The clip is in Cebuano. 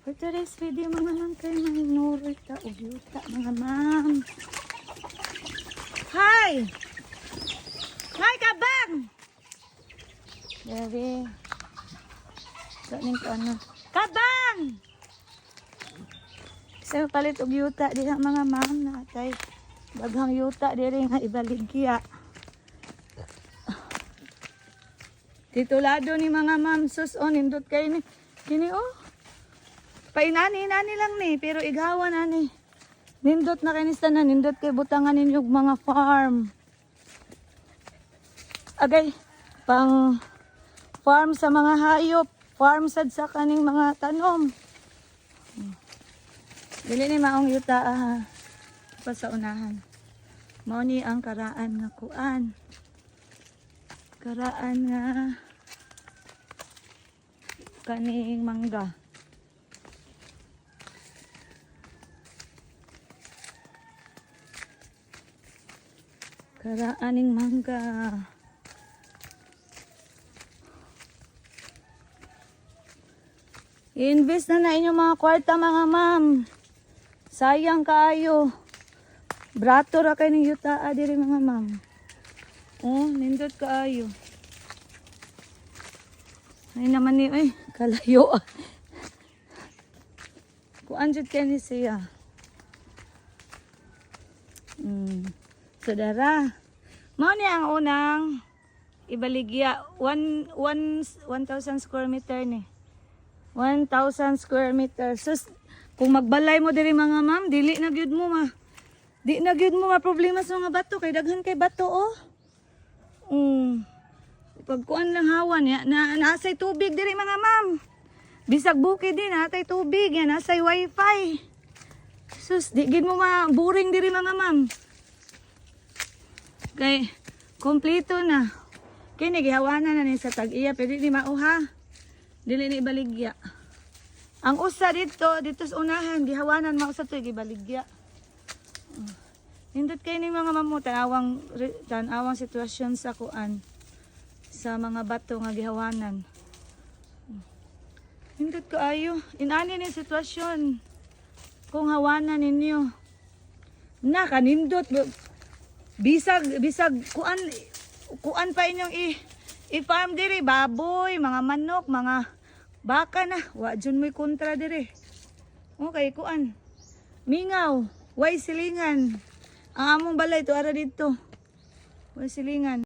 For today's video, mga ma'am, kay mangnuro ta og yuta, mga ma'am. Hi! Hi, kabang! Grabe. Kaning ko ano. Kabang! Sa palit og yuta diha, mga ma'am, natay daghang yuta diri nga ibaligya. Titulado ni mga ma'am, sus, oh, nindot kay ni. Kini, oh. Painani inani lang ni, pero igawan ani. Nindot na kay ni na nindot kay butangan ninyo og mga farm. Agay, pang farm sa mga hayop, farm sad sa kaning mga tanom. Dili ni maong yuta ah, pa sa unahan. Mao ni ang karaan nga kuan. Karaan nga kaning mangga. Karaaning mangga. I-invest na na inyong mga kwarta, mga ma'am. Sayang kaayo. Brato ra kay ning yuta ah, diri, mga ma'am. Oh, nindot kaayo. Ay naman ni, ay, kalayo ah. Kuan jud kay ni siya. Saudara. Mao ni ang unang ibaligya, 1 1 1,000 square meter ni. 1,000 square meter. Sus, kung magbalay mo diri, mga ma'am, dili na gyud mo ma. Di na gyud mo ma problema sa mga bato kay daghan kay bato, oh. Pagkuan lang hawan ya, na nasay tubig diri, mga ma'am. Bisag bukid din natay tubig ya, nasay wifi. Sus, di gid mo ma boring diri, mga ma'am. Kay kompleto na. Kini gihawanan na ni sa tag-iya, pero di mao ha. Dili ni ibaligya. Ang usa dito, dito sa unahan, gihawanan mao sa to gibaligya. Nindot kay ni, mga mamo, tanawang tanawang sitwasyon sa kuan sa mga bato nga gihawanan. Nindot kaayo. Inani ni sitwasyon kung hawanan ninyo. Na kanindot bisag bisag kuan kuan pa inyong i-farm diri, baboy, mga manok, mga baka na. Wa jud mo'y kontra diri. Okay, kuan. Mingaw, way silingan. Ang among balay to ara dito. Way silingan.